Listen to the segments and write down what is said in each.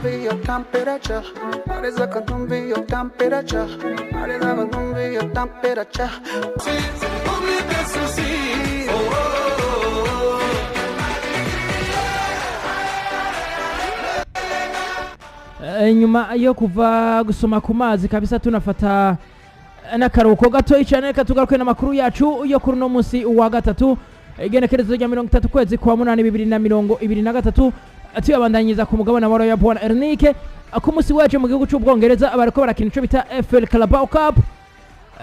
Numve your temperature. Areza numve your temperature. Areza numve your temperature. Oublie tes soucis. Oh, oh, oh. Nyuma yo kuva gusoma ku mazi kabisa, tunafata n'akaruhuko gatoyi cyane, reka tugaruke n'amakuru yacu yo kuri uno munsi wa gatatu, igenekerezo rya 30 kwezi kwa munani 2023, tuyabandanyiriza ku mugabane wa Royal Bwana Ernike. Ku munsi wacu mu gihugu cy'Ubwongereza bariko barakina ico bita FL Carabao Cup.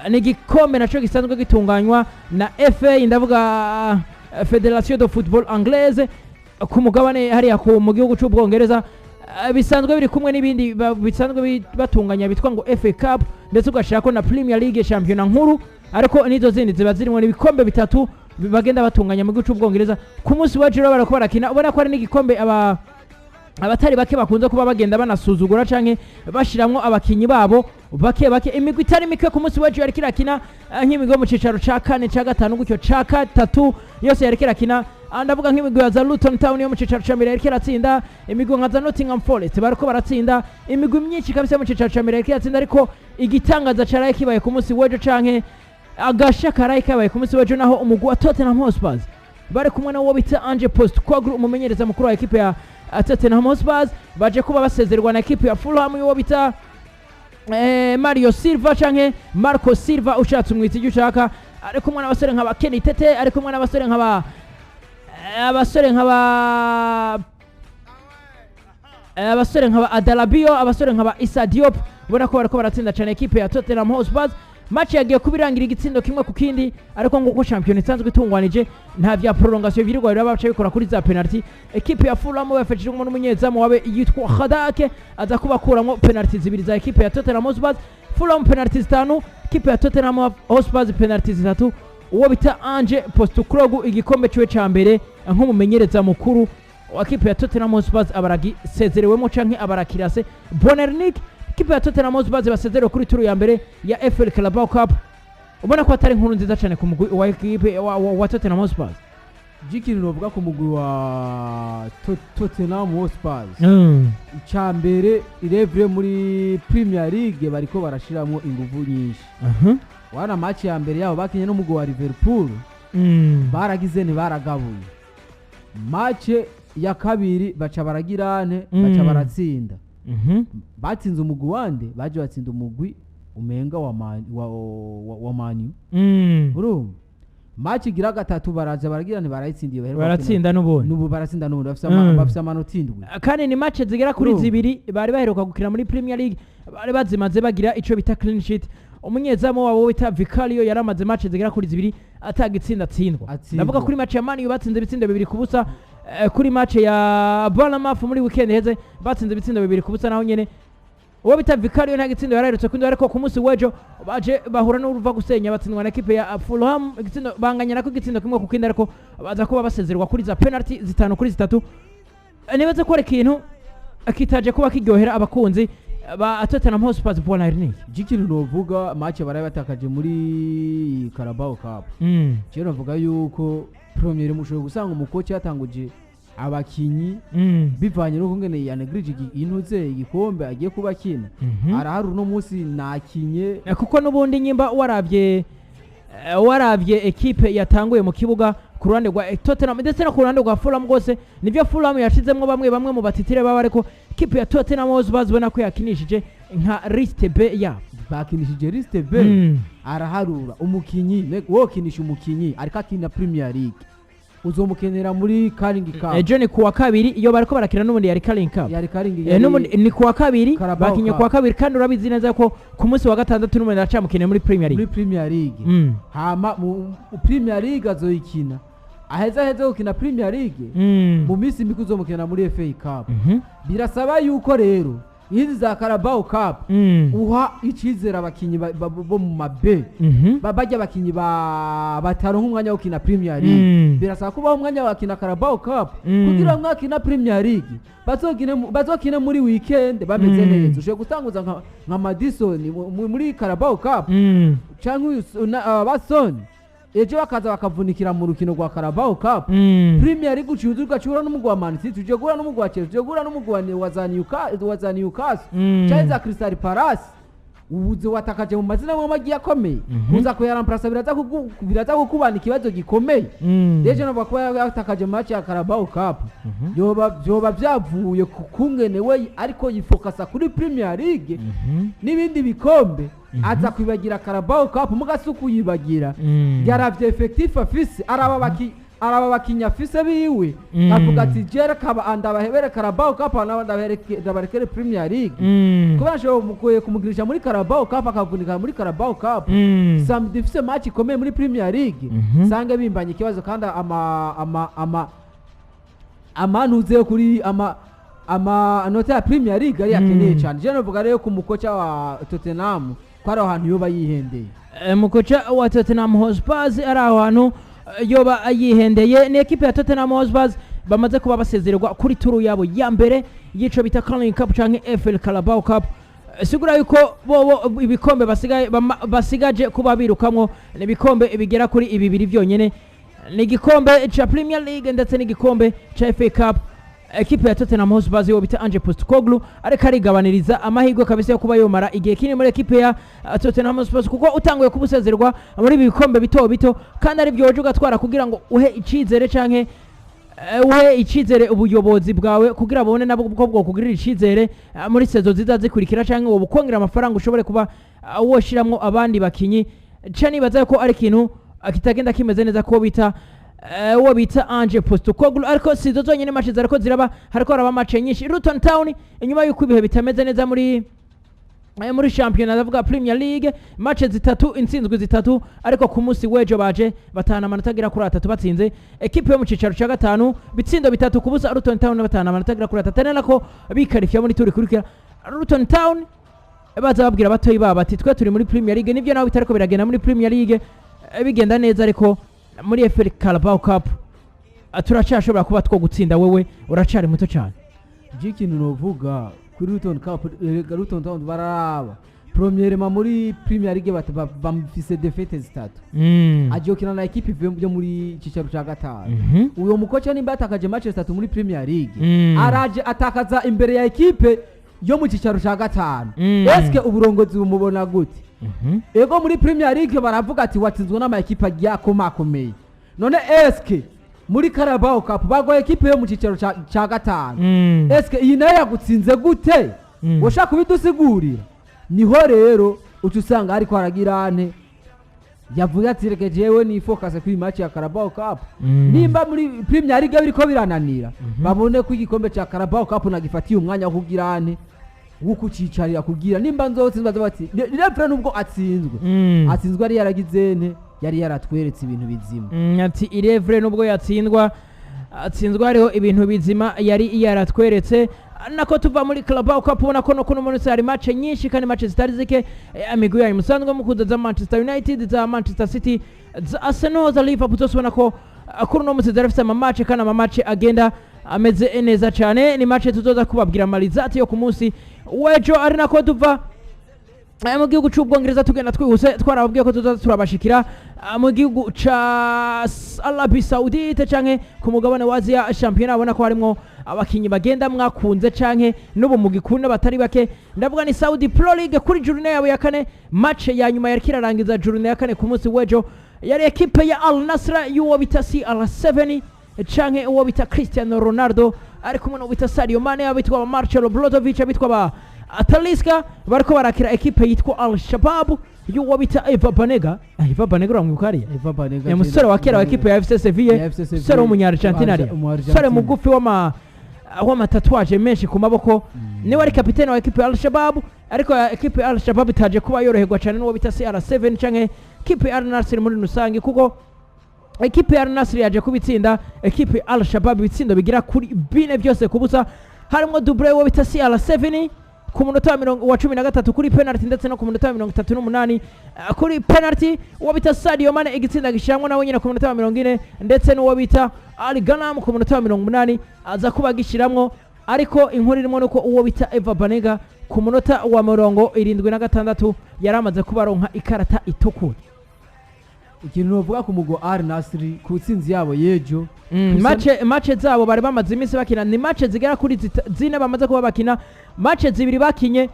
Ni igikombe naco gisanzwe gitunganywa na FA, ndavuga Federation de Football Anglaise, ku mugabane hariya mu gihugu cy'Ubwongereza. Bisanzwe biri kumwe n'ibindi bisanzwe batunganya bitwa ngo FA Cup, ndetse ugashirako na Premier League, shampiyona nkuru, ariko n'izo zindi ziba zirimo. Ibikombe bitatu bagenda batunganya mu gihugu cy'Ubwongereza. Ku munsi wa rero barako barakina, ubona ko ari n'igikombe aba abatari bake bakunze kuba bagenda banasuzugura canke bashiramwo abakinyi babo bake bake. Imigwi itari mike ku munsi w'ejo yariko irakina, nk'imigwi yo mu cicaro ca kane, ca gatanu gutyo, ca gatatu, yose yariko irakina. Ndavuga nk'imigwi ya za Luton Town yo mu cicaro ca mbere yariko iratsinda, imigwi nka za Nottingham Forest bariko baratsinda, imigwi myinshi kabisa yo mu cicaro ca mbere yariko iratsinda. Ariko igitangaza caraye kibaye ku munsi w'ejo, canke agasha karaye kabaye ku munsi w'ejo, naho umugwi wa Tottenham Hotspur bari kumwe n'uwo bita Ange Postecoglou, umumenyereza mukuru wa ekipe ya Tottenham Hotspur, baje kuba basezerwa na ekipe ya Fulham y'uwo bita Mario Silva canke Marco Silva, ushatse umwita icyo ushaka. Ari kumwe n'abasore nka ba Kenny Tete, ari kumwe n'abasore nka ba abasore nka ba Adarabio, abasore nka ba Issa Diop. Ubona ko bariko baratsinda cyane ekipe ya Tottenham Hotspur. Match yagiye kubirangira igitsindo kimwe ku kindi, ariko nguko shampiyona isanzwe itungwanije, nta vya prolongation birirwa biraba, baca bikora kuri za penalty. Ekipe ya Fulham bafashijwe n'umunyezamu wabe yitwa Khadake, aza kubakuramwo penalty zibiri za ekipe ya Tottenham Hotspur. Fulham penalty zitanu, ekipe ya Tottenham Hotspur penalty zitatu. Uwo bita Ange Postecoglou, igikombe ciwe ca mbere nk'umumenyereza mukuru wa ekipe ya Tottenham Hotspur, abaragisezerewemo canke abarakirase. Bonernik, ekipe ya Tottenham Hotspur basezerewe kuri tour ya mbere ya FL Carabao Cup. Ubona ko atari inkuru nziza cyane ku mugwi wa ekipe wa Tottenham Hotspur. Ikintu novuga ku mugwi wa Tottenham Hotspur, icya mbere irevure muri Premier League bariko barashiramwo inguvu nyinshi. Wana match ya mbere yabo bakinye n'umugwi wa Liverpool, baragize ntibaragabuye. Match ya kabiri baca baragirane, baca baratsinda. Batsinze umugwi wande? Baje batsinda umugwi umenga wa Man U. Urumva match igira gatatu baraza baragira ntibarayitsindiye, baheruka Baratsinda n'ubundi. N'ubu baratsinda n'ubundi, bafise bafise amanota 7. Kandi ni match zigera kuri Urumva? zibiri bari baheruka gukina muri Premier League bari bazimaze bagira ico bita clean sheet. Umunyezamu wabo bita Vicario yaramaze match zigera kuri zibiri atagitsinda atsindwa. Atsindwa. Ndavuga kuri match ya Man U batsinze ibitsindo 2-0, kuri match ya Bournemouth muri weekend heze batsinze ibitsindo 2-0, naho nyene uwo bita Vicario nta gitsindo yaraherutse kwindwa. Ariko ku munsi w'ejo baje bahura n'uruva gusenya, batsindwa na ekipe ya Fulham igitsindo, banganya nako igitsindo 1-1, ariko baza kuba basezerwa kuri za penalty 5-3. Nibaze ko ari ikintu kitaje kuba kiryohera abakunzi ba Tottenham Hotspur, Bwana Ernest. Ikintu novuga, match baraye batakaje muri Carabao Cup, je novuga yuko Premier mushoboye gusanga umukoci yatanguje abakinyi bivanye n'uko ngene yanegrije intuze igikombe agiye kuba akina. Arahari uno munsi nakinye. Kuko n'ubundi nyimba waravye ekipe yatanguye mu kibuga ku ruhande rwa Tottenham ndetse no ku ruhande rwa Fulham rwose, nivyo Fulham yashizemwo bamwe bamwe mu batitire baba, ariko ekipe ya Tottenham Hotspur ubona ko yakinishije nka liste B yabo. Bakinishije liste B. Araharura umukinyi, wokinisha umukinyi ariko akina Premier League, uzomukenera muri Carling Cup. Ejo ni kuwa kabiri iyo bariko barakina, n'ubundi yari Carling Cup. Yari Carling. N'ubundi ni kuwa kabiri. Carabao Bakinye Cup. kuwa kabiri, kandi urabizi neza ko ku munsi wa gatandatu n'ubundi aracamukeneye muri Premier Muri League. Premier League. Hama mu Premier League azoyikina, aheza aheze gukina Premier League, mu minsi mike uzomukina muri FA Cup. Birasaba yuko rero izi za Carabao Cup uha icizere abakinyi bo mu ma B, bajya abakinyi bataronka umwanya wo gukina Premier League. Birasaba kubaha umwanya wakina Carabao Cup kugira ngo mwakina Premier League bazokine muri weekend bameze neza. Ushobora gutanguza nka Madison muri Carabao Cup canke uyu Basson. Ejo bakaza bakavunikira mu rukino rwa Carabao Cup. Premier League uciye ugacura n'umugwi wa Man City, ugiye guhura n'umugwi wa Chelsea, ugiye guhura n'umugwi wa za Newcastle canke za Crystal Palace. Ubuze watakaje mu mazina amwe agiye akomeye, kuza kuyaramplasa biraza kukubana ikibazo gikomeye. Rero navuga kuba yatakaje match ya Carabao Cup, yoba byavuye ku kungene we ariko yifokasa kuri Premier League n'ibindi bikombe, aza kwibagira Carabao Cup. Mugasi kuyibagira, yaravye effectif afise, araba bakinya afise biwe, avuga ati: "Jere kaba ndabahebere Carabao Cup, ndabarekere Premier League." Kubera nshobora mukuye kumugirisha muri Carabao Cup, akavunika muri Carabao Cup, samedi ifise match ikomeye muri Premier League, sange bimbanye ikibazo. Kandi ama amantuze yo kuri ama anota ya Premier League ari akeneye cyane. Je novuga rero ku mukoca wa Tottenham ko ari aho hantu yoba yihendeye. Mukoca wa Tottenham Hotspur ari aho hantu yoba yihendeye. Ni ekipe ya Tottenham Hotspur bamaze kuba basezererwa kuri tour yabo ya mbere y'ico bita Carling Cup canke FL Carabao Cup. Sigura yuko bobo ibikombe basigaye basigaje kuba birukamwo ni ibikombe bigera kuri bibiri byonyene, ni igikombe ca Premier League ndetse n'igikombe ca FA Cup. Ekipe ya Tottenham Hotspur yo bita Ange Postecoglou ariko arigabaniriza amahirwe kabisa yo kuba yomara igihe kinini muri ekipe ya Tottenham Hotspur, kuko utanguye kubusezerwa muri ibi bikombe bito bito kandi ari byo woje ugatwara kugira ngo uhe icizere canke uhe icizere ubuyobozi bwawe, kugira babone nabwo bwo bwokugirira icizere muri saison ziza zikurikira, canke wowe ukongera amafaranga ushobore kuba woshiramwo abandi bakinyi. Ca nibaza ko ari ikintu kitagenda kimeze neza ko bita uwo bita Ange Postecoglou. Ariko sizo zonyene match zariko ziraba, hariko haraba match nyinshi. Luton Town, inyuma yuko ibihe bitameze neza muri shampiyona, ndavuga Premier League, match zitatu, intsinzwi zitatu, ariko ku munsi w'ejo baje batahana amanota agera kuri 3, batsinze ekipe yo mu cicaro ca gatanu bitsindo 3-0. Luton Town batahana amanota agera kuri 3, ari nako bikarifiya muri tour ikurikira. Luton Town baza babwira batoyi babo ati: "Twe turi muri Premier League, nibyo nawe bitariko biragenda muri Premier League bigenda neza, ariko muri FL Carabao Cup turacyashobora kuba two gutsinda, wewe uracari muto cyane." Je ikintu novuga kuri Luton Cup, erega Luton Town bararaba premièrement muri Premier League bamufise défaites zitatu, agiye gukina na ekipe ivuye yo muri cicaro ca gatanu. Uyo mukoca nimba yatakaje match zitatu muri Premier League, araje atakaza imbere ya ekipe yo mu cicaro ca gatanu, eske uburongozi bumubona gute? Ego, muri Premier League baravuga ati watsinzwe n'ama ekipe agiye akomakomeye. None eske muri Carabao Cup bagoye ekipe yo mu cicaro ca gatanu, eske iyi nayo yagutsinze gute? Washaka kubidusigurira? Niho rero uca usanga ariko aragira ane, yavuze ati: "Reke jewe ni focus kuri match ya Carabao Cup." Nimba muri Premier League biriko birananira, babone ko igikombe ca Carabao Cup nagifatiye umwanya wo kugira ane, wo kucicarira, kugira nimba nzotsinzwa bati Liverpool nubwo atsinzwe, atsinzwe ari yaragize nte, yari yaratweretse ibintu bizima. Ati irevure nubwo yatsindwa, atsinzwe hariho ibintu bizima yari yaratweretse. Nako tuva muri Carabao Cup, ubona ko no kuno munsi hari match nyinshi kandi match zitari zike. Imigwi yanyu musanzwe mukunda za Manchester United, za Manchester City, za Arsenal, za Liverpool, zose ubona ko kuri uno munsi zarafise ama match, kandi ama match agenda ameze neza cyane. Ni match tuzoza kubabwira ama results yo ku munsi w'ejo. Ari nako tuva mu gihugu c'Ubwongereza tugenda twihuse, twarababwiye ko tuzoza turabashikira mu gihugu ca Arabie Saoudite canke ku mugabane wa Aziya, shampiyona abona ko harimwo abakinyi bagenda mwakunze canke n'ubu mugikunda batari bake. Ndavuga ni Saudi Pro League, kuri journée yabo ya kane. Match ya nyuma yariko irarangiza journée ya kane ku munsi w'ejo yari ekipe ya Al Nassr y'uwo bita CR7 canke uwo bita Cristiano Ronaldo, ari kumwe n'uwo bita Sadio Mane, abitwa ba Marcelo Brozovic, abitwa ba Talisca, bariko barakira ekipe yitwa Al Shabab y'uwo bita Eva Banega. Eva Banega uramwibuka hariya? Eva Banega. Ni umusore wa kera wa ekipe ya FC Sevilla. Ya FC Sevilla. Umusore w'umunya-Argentina hariya, Umu-Argentine. umusore mugufi w'ama tatouage menshi ku maboko, niwe ari kapitene wa ekipe ya Al Shabab. Ariko ekipe ya Al Shabab itaje kuba yoroherwa cyane n'uwo bita CR7 canke ekipe ya Al Nassr muri rusange, kuko ekipe ya Al Nassr yaje kubitsinda ekipe ya Al Shabab ibitsindo bigira kuri 4 byose ku busa, harimo doublé uwo bita CR7 ku munota wa 13 kuri penalty, ndetse no ku munota wa 38 kuri penalty. Uwo bita Sadio Mane igitsinda gishiramwo nawe nyine ku munota wa 40, ndetse n'uwo bita Ali Ghanam ku munota wa 80 aza kuba gishiramwo. Ariko inkuru irimo nuko uwo bita Eva Banega ku munota wa 76 yari amaze kuba aronka ikarata itukura. Ikintu novuga ku mugwi wa Al Nassr ku ntsinzi yabo y'ejo, Match zabo bari bamaze iminsi bakina, ni match zigera kuri zine bamaze kuba bakina. Match zibiri bakinye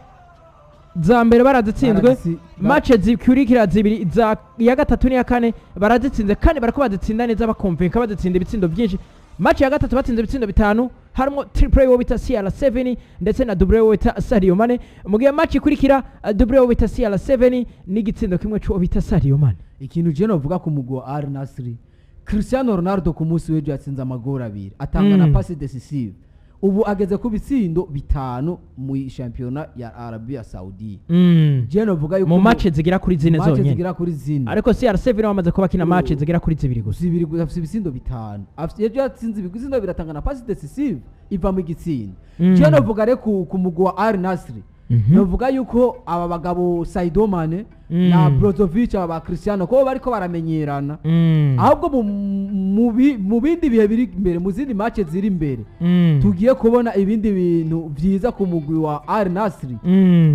za mbere barazitsinzwe, match zikurikira zibiri za iya gatatu n'iya kane barazitsinze, kandi bariko bazitsinda neza, bakonvenka, bazitsinda ibitsindo byinshi. Match ya gatatu batsinze ibitsindo bitanu, harimo triple wo bita CR7 ndetse na double wo bita Sadio Mane. Mu gihe match ikurikira double wo bita CR7 n'igitsindo kimwe c'uwo bita Sadio Mane. Ikintu je novuga ku mugwi wa Al Nassr, Cristiano Ronaldo ku munsi w'ejo yatsinze amagori abiri, atanga na passe décisive. Ubu ageze ku bitsindo bitanu mu shampiyona ya Arabia Saudite. Je novuga yuko Mu match zigera kuri zine match zonyene, zigera kuri zine, ariko CR7 bamaze kuba bakina match Oh. zigera kuri zibiri gusa. Zibiri gusa, afise ibitsindo bitanu. Ejo yatsinze ibitsindo biratanga na passe décisive iva mu gitsindo. Je novuga rero ku mugwi wa Al Nassr, novuga yuko aba bagabo Sadio Mane na Brozovic, aba ba Cristiano, ko bariko baramenyerana. Ahubwo mu bindi bihe biri imbere, mu zindi match ziri imbere, tugiye kubona ibindi bintu vyiza ku mugwi wa Al Nassr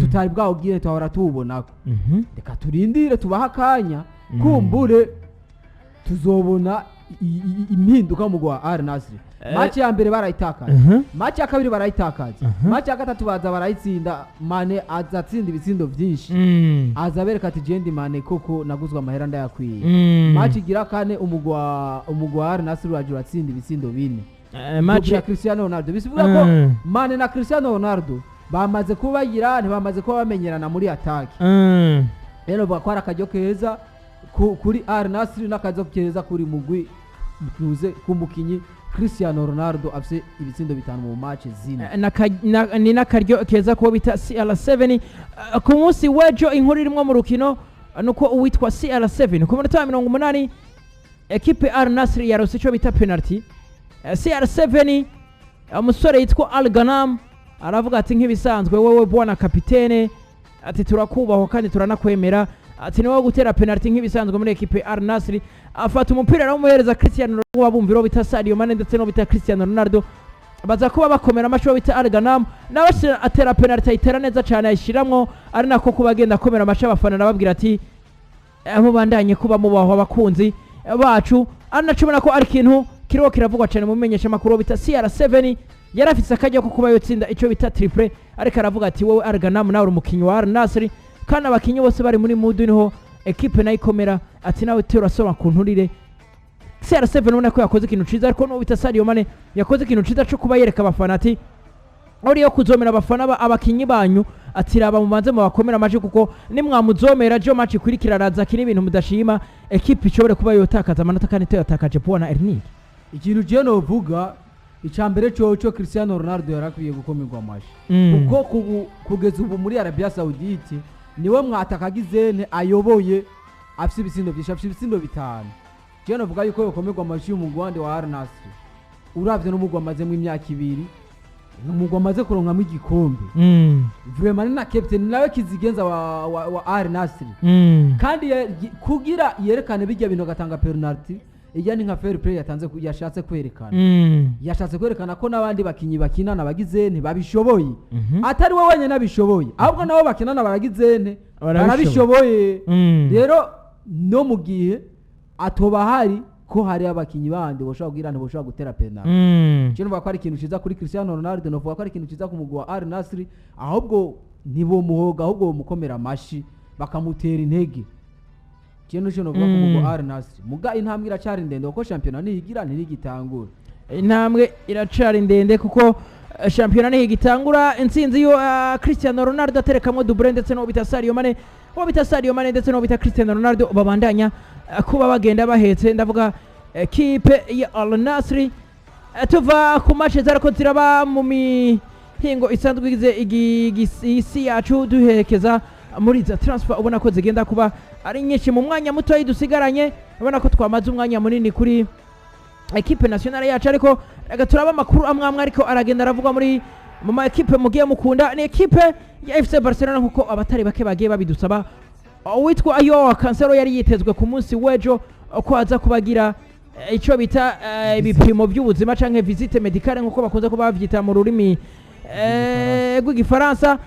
tutari bwawubwire twahora tuwubonako. Reka turindire, tubahe akanya, kumbure tuzobona impinduka mu mugwi wa Al Nassr. Match ya mbere barayitakaje, match ya kabiri barayitakaza, match ya gatatu baza barayitsinda. Mane aza atsinda ibitsindo byinshi, aza abereka ati: "Jendi Mane koko naguzwe amahera ndayakwiye." Match igira kane, umugwi wa Al Nassr uraje uratsinda ibitsindo bine. Match ya Cristiano Ronaldo, bisivuga ko Mane na Cristiano Ronaldo bamaze kubagira, ntibamaze kuba bamenyerana muri attaque. Rero bavuga ko ari akaryo keza kuri Al Nassr n'akaryo keza kuri mugwi tuze ku mukinyi Cristiano Ronaldo afise ibitsindo bitanu mu match zine. Ni n'akaryo keza kubo bita CR7. Ku munsi w'ejo inkuru irimwo mu rukino nuko uwitwa CR7 ku munota wa 80, ekipe Al Nassr yarose ico bita penalty. CR7, umusore yitwa Al Ganam aravuga ati: "Nk'ibisanzwe wowe bwana kapitene," ati, "turakubahwa kandi turanakwemera," ati, "ni wowe gutera penalty nk'ibisanzwe muri ekipe Al Nassr." Afata umupira arawumuhereza Cristiano Ronaldo, wabumvira uwo bita Sadio Mane ndetse n'uwo bita Cristiano Ronaldo baza kuba bakomera amashyi. Uwo bita Al Ganam nawe atera penalty, ayitera neza cyane, ayishiramwo, ari nako kuba agenda akomera amashyi abafana, arababwira ati: "Mubandanye kuba mubahwa abakunzi bacu." Ari naco ubona ko ari ikintu kiriho kiravugwa cyane mu menyeshamakuru. Bita CR7 yari afise akajya ko kuba yotsinda icyo bita triple, ariko aravuga ati: "Wowe Al Ganam, nawe uri umukinyi wa Al Nassr, kandi abakinyi bose bari muri mood, niho ekipe nayo ikomera," ati, "nawe turasoma ku nturire." CR7 ubona ko yakoze ikintu ciza, ariko n'uwo bita Sadio Mane yakoze ikintu ciza co kuba yereka abafana ati: "Uriyo kuzomera abafana abakinyi banyu," ati, "raba mubanze mubakomera amaji, kuko nimwamuzomera jo match ikurikira araza akina ibintu mudashima, ekipe ishobore kuba yotakaza amanota kandi tuyatakaje." Bwana Ernie. Ikintu je novuga, icya mbere coco, Cristiano Ronaldo yarakwiye gukomerwa amashi, kuko kugeza ubu muri Arabia Saudite niwe mwataka gizene ayoboye, afise ibitsindo byinshi, afise ibitsindo bitanu. Je novuga yuko yokomerwa amashi y'umugwi wande wa Al Nassr. Uravye n'umugwi amazemo imyaka 2, ni umugwi amaze kuronkamwo igikombe. Vraiment ni na captain, nawe kizigenza wa Al Nassr. Kandi kugira yerekane bijya bintu agatanga penalty, ijya ni nka fair play yatanze, yashatse kwerekana, yashatse kwerekana ko n'abandi bakinyi bakinana bagize ntibabishoboye, atari we wenyine abishoboye, ahubwo nabo bakinana baragize nte? Barabishoboye. Barabishoboye. Rero no mu gihe atoba hari ko hari abakinyi bandi boshobora kugira ntiboshobora gutera penalty, cyo nuvuga ko ari ikintu ciza kuri Cristiano Ronaldo, novuga ko ari ikintu ciza ku mugwi wa Al Nassr. Ahubwo ntibomuhoga, ahubwo bomukomera amashi bakamutera intege. Cyo nico novuga ku mugwi wa Al Nassr. Muga intambwe iracari ndende, kuko shampiyona niyigira ntirigitangura. Intambwe iracari ndende, kuko shampiyona ntigitangura. Intsinzi yo Cristiano Ronaldo aterekamwo double ndetse n'uwo bita Sadio Mane, uwo bita Sadio Mane ndetse n'uwo bita Cristiano Ronaldo babandanya kuba bagenda bahetse, ndavuga ekipe ya Al Nassr. Tuva ku match zariko ziraba mu mihingo isanzwe igize isi yacu, duherekeza muri za transfer ubona ko zigenda kuba ari nyinshi mu mwanya mutoyi dusigaranye. Ubona ko twamaze umwanya munini kuri ekipe nationale yacu, ariko reka turaba amakuru amwe amwe ariko aragenda aravugwa muri mu ma ekipe mugiye mukunda. Ni ekipe ya FC Barcelona, nkuko abatari bake bagiye babidusaba. Uwitwa Ayo Cancelo yari yitezwe ku munsi w'ejo ko aza kubagira icyo bita ibipimo by'ubuzima canke visite médicale, nkuko bakunze kuba bavyita mu rurimi rw'igifaransa.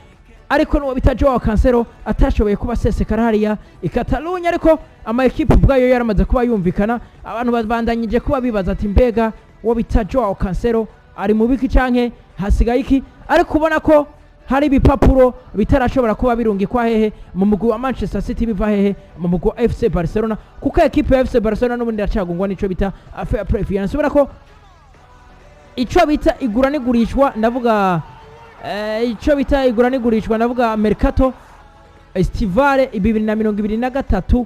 Ariko n'uwo bita Joao Cancelo atashoboye kuba asesekara hariya i Catalunya, ariko ama ekipe ubwayo yaramaze kuba yumvikana. Abantu babandanyije kuba bibaza ati mbega uwo bita Joao Cancelo ari mu biki canke hasigaye iki? Ariko ubona ko hari ibipapuro bitarashobora kuba birungikwa hehe mu mugwi wa Manchester City, biva hehe mu mugwi wa FC Barcelona, kuko ekipe ya FC Barcelona n'ubundi iracagungwa n'ico bita fair play finance. Ubona ko ico bita igura n'igurishwa, ndavuga ico bita igura n'igurishwa, ndavuga mercato estival 2023,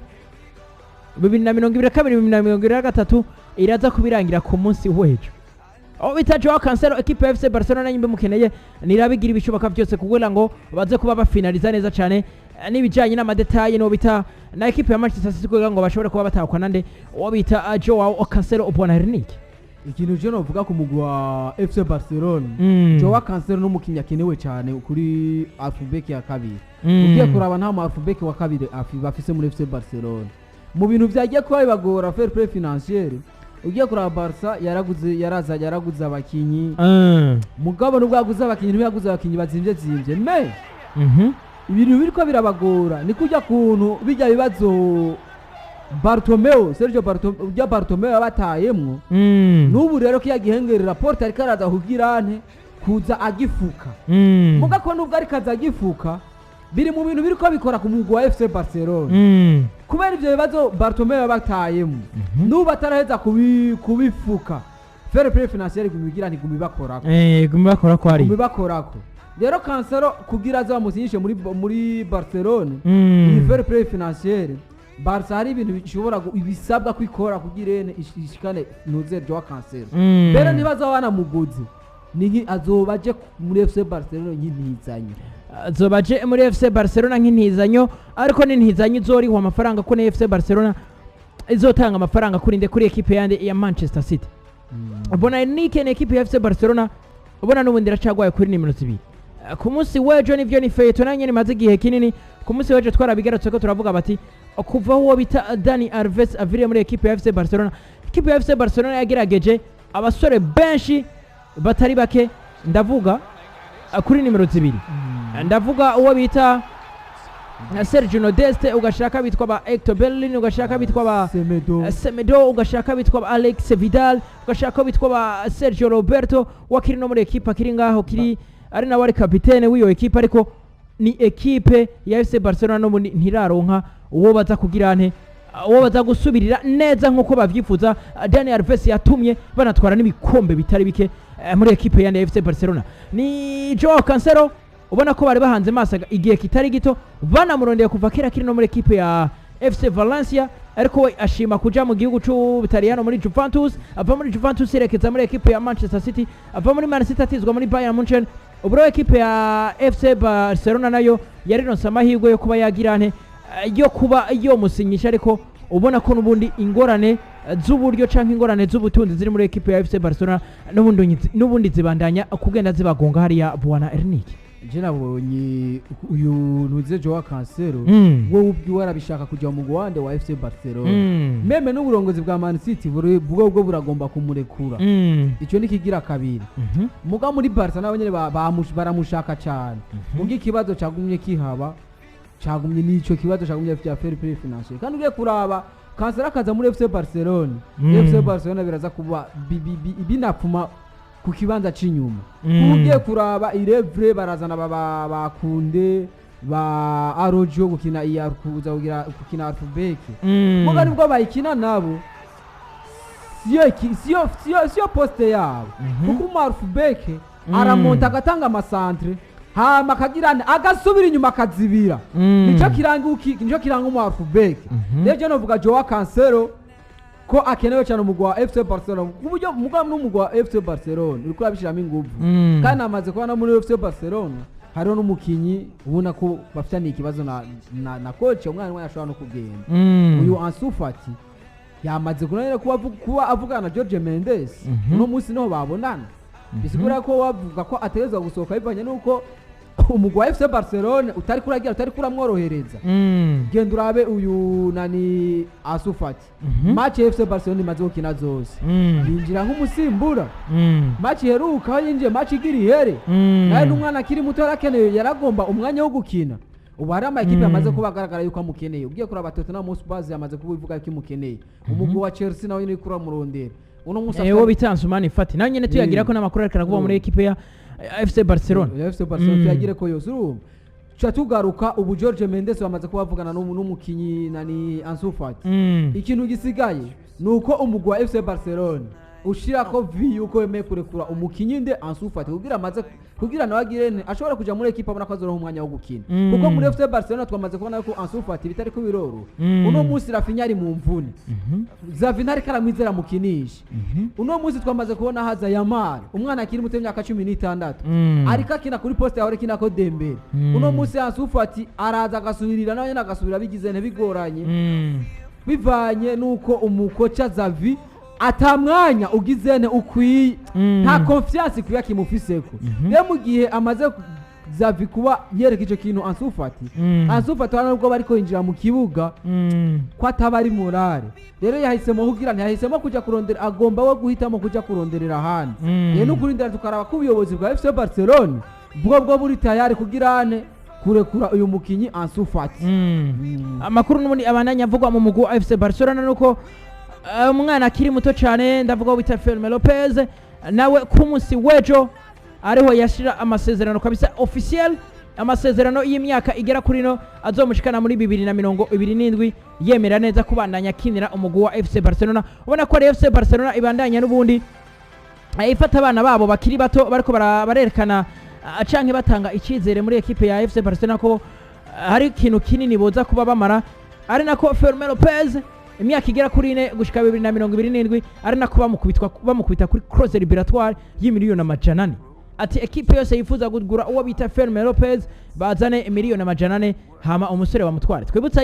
2022, 2023, iraza kubirangira ku munsi w'ejo. Aho bita Joao Cancelo, ekipe ya FC Barcelona nyimbe mukeneye nirabigira ibishoboka byose kugira ngo baze kuba bafinaliza neza cyane n'ibijyanye n'ama détails n'uwo bita na ekipe ya Manchester City, kugira ngo bashobore kuba batahukana nande uwo bita Joao Cancelo, Ubona Hernike. Ikintu je novuga ku mugwi wa FC Barcelona, Joao Cancelo n'umukinnyi akenewe cyane kuri half-back ya kabiri. Ugiye kuraba, nta mu half-back wa kabiri bafise muri FC Barcelona. Mu bintu vyagiye kuba bibagora, fair play financier, ugiye kuraba Barca yaraguze, yaraza yaraguze abakinyi. Mugabo nubwo yaguze abakinyi, ntiyaguze abakinyi bazimvye zimvye me. Ibintu biriko birabagora ni kujya kuntu bijya bibazo Bartomeu, Sergio Bartomeu, ujya Bartomeu yabatayemwo. N'ubu rero ko yagihengerera Laporta ariko araza kugira nte, kuza agifuka. Muga ko nubwo ariko aza agifuka, biri mu bintu biriko bikora ku mugwi wa FC Barcelona, kubera ivyo bibazo Bartomeu yabatayemwo n'ubu ataraheza kubifuka. Fair play financier gumigira ntigumibakorako. Gumi bakora ko ari Gumibakorako. Rero Cancelo kugira aze bamusinyishe muri Barcelona, iyi fair play financier, Barca hari ibintu bishobora ibisabwa kwikora kugira ene ishikane nuze Joao Cancelo. Mbere ntibaza banamuguze, ni nki azoba aje muri FC Barcelona nk'intizanyo. Azoba aje muri FC Barcelona nk'intizanyo, ariko n'intizanyo izorihwa amafaranga, ko ni FC Barcelona izotanga amafaranga kuri nde? Kuri ekipe yande ya Manchester City. Ubona nike ni ekipe ya FC Barcelona, ubona n'ubundi iracagwaye kuri nimero 2. Ku munsi w'ejo nivyo ni feuilleton nanjye nimaze igihe kinini. Ku munsi w'ejo twarabigarutse ko turavuga bati kuva uwo bita Dani Alves aviriye muri ekipe ya FC Barcelona, ekipe ya FC Barcelona yagerageje abasore benshi batari bake, ndavuga kuri nimero 2, ndavuga uwo bita Sergio Dest, ugashaka bitwa ba Hector Bellerin, ugashaka bitwa ba Semedo. Semedo, ugashaka bitwa ba Alex Vidal, ugashaka bitwa ba Sergio Roberto wakiri no muri ekipe akiri ngaho kiri ari nawe ari kapitene w'iyo ekipe. Ariko ni ekipe ya FC Barcelona n'ubundi ntiraronka uwo baza kugira nte, uwo baza gusubirira neza nk'uko bavyifuza. Dani Alves yatumye banatwara n'ibikombe bitari bike muri ekipe ya FC Barcelona. Ni Joao Cancelo ubona ko bari bahanze maso igihe kitari gito, banamurondeye kuva kera kiri no muri ekipe ya FC Valencia, ariko we ashima kuja mu gihugu c'Ubutaliyano muri Juventus. Ava muri Juventus yerekeza muri ekipe ya Manchester City, ava muri Man City atizwa muri Bayern Munchen. Ubu rero ekipe ya FC Barcelona nayo yarironse amahirwe yo kuba yagira nte, yo kuba yomusinyisha, ariko ubona ko n'ubundi ingorane z'uburyo canke ingorane z'ubutunzi ziri muri ekipe ya FC Barcelona n'ubundi zibandanya kugenda zibagonga hariya, bwana Ernick. Je nabonye uyu ntuze Joao Cancelo, wowe ubwiwe arabishaka kujya mu mugwi wande wa FC Barcelona. Même n'uburongozi bwa Man City bwo bwo buragomba kumurekura. Icyo ni kigira kabiri. Muga muri Barca nabo nyene baramushaka cyane. Muga ikibazo cagumye kihaba, cagumye n'ico kibazo cagumye vya fair play financier. Kandi ugiye kuraba, Cancelo akaza muri FC Barcelona, FC Barcelona biraza kuba binapfuma ku kibanza c'inyuma. Ugiye kuraba irevre barazana bakunde ba Arojo gukina iya kuza kugira gukina half-back. Muga nibwo bayikina nabo siyo poste yabo, kuko umu half-back aramonta agatanga ama centre, hama akagira agasubira inyuma akazibira. Nico kiranga umu half-back. Rero je novuga Joao Cancelo ko akenewe cyane umugwi wa FC Barcelona, ku buryo mugabo n'umugwi wa FC Barcelona uriko urabishiramo inguvu. Kandi amaze kuba no muri FC Barcelona hariho n'umukinyi ubona ko bafitaniye ikibazo na coach, umwana we ashobora no kugenda. Uyu Ansu Fati yamaze kunanira kuba avugana na Jorge Mendes. Uno munsi niho babonana, bisigura ko wavuga ko ategerezwa gusohoka bivanye n'uko Umugwi wa FC Barcelone utari kuragira, utari kuramworohereza. Genda urabe uyu nani, Ansu Fati. Match ya FC Barcelone imaze gukina zose, yinjira nk'umusimbura. Match iheruka aho yinjiye, match igira ihere, nawe n'umwana akiri muto yarakeneye, yaragomba umwanya wo gukina. Ubu hari ama ekipe yamaze kuba agaragara yuko amukeneye. Ugiye kuraba, Tottenham Hotspur yamaze kuba ivuga ko imukeneye. Umugwi wa Chelsea nawe nyine uriko uramurondera uno munsi. Uwo bita Ansumani Fati nawe nyene tuyagira ko n'amakuru ariko aravuga muri ekipe ya FC Barcelona. Ya FC Barcelona. Tuyagire ko yose, urumva tuca tugaruka ubu Jorge Mendes bamaze kuba bavugana n'umukinyi nani, Ansu Fati. Ikintu gisigaye ni uko umugwi wa FC Barcelona ushirako vi yuko wemeye kurekura umukinyi nde, Ansu Fati, kugira amaze kugira nawe agire ashobora kuja muri ekipa abona ko azoronka umwanya wo gukina. Kuko muri FC Barcelona twamaze kubona ko Ansu Fati bitari ko biroro. Uno munsi Raphinha ari mu mvune. Xavi ntariko aramwizera mukinisha. Uno munsi twamaze kubona haza Yamal, umwana akiri muto w'imyaka 16, ariko akina kuri poste yawe akinako Dembele. Uno munsi Ansu Fati araza agasubirira, nawe nyene agasubira bigize ntibigoranye, bivanye nuko umukoca Xavi atamwanya ugizene ukwiye, nta confiance ikwiye akimufiseko. Rero mu gihe amaze Xavi kuba yereka ico kintu Ansu Fati, Ansu Fati urabona nubwo bariko yinjira mu kibuga ko ataba ari morale. Rero yahisemo kugira ntiyahisemo kuja kurondera, agomba we guhitamo kuja kuronderera ahandi. Rero nukurindira tukaraba ko ubuyobozi bwa FC Barcelona bwo buri tayari kugira ane kurekura uyu mukinyi Ansu Fati. Amakuru n'ubundi abandanya avugwa mu mugwi wa FC Barcelona nuko umwana akiri muto cyane, ndavuga bita Fermin Lopez, nawe ku munsi w'ejo ariho yashira amasezerano kabisa officiel, amasezerano y'imyaka igera kuri no azomushikana muri 2027, yemera neza kubandanya akinira umugwi wa FC Barcelona. Ubona ko ari FC Barcelona ibandanya n'ubundi ifata abana babo bakiri bato, bariko barerekana canke batanga icyizere muri ekipe ya FC Barcelona ko hari ikintu kinini boza kuba bamara. Ari nako Fermin Lopez imyaka igera kuri 4 gushika 2027, ari nako bamukubita kuri clause libératoire y'400 miliyoni, ati ekipe yose yifuza kugura uwo bita Fermin Lopez bazane 400 miliyoni hama umusore bamutware. Twibutsa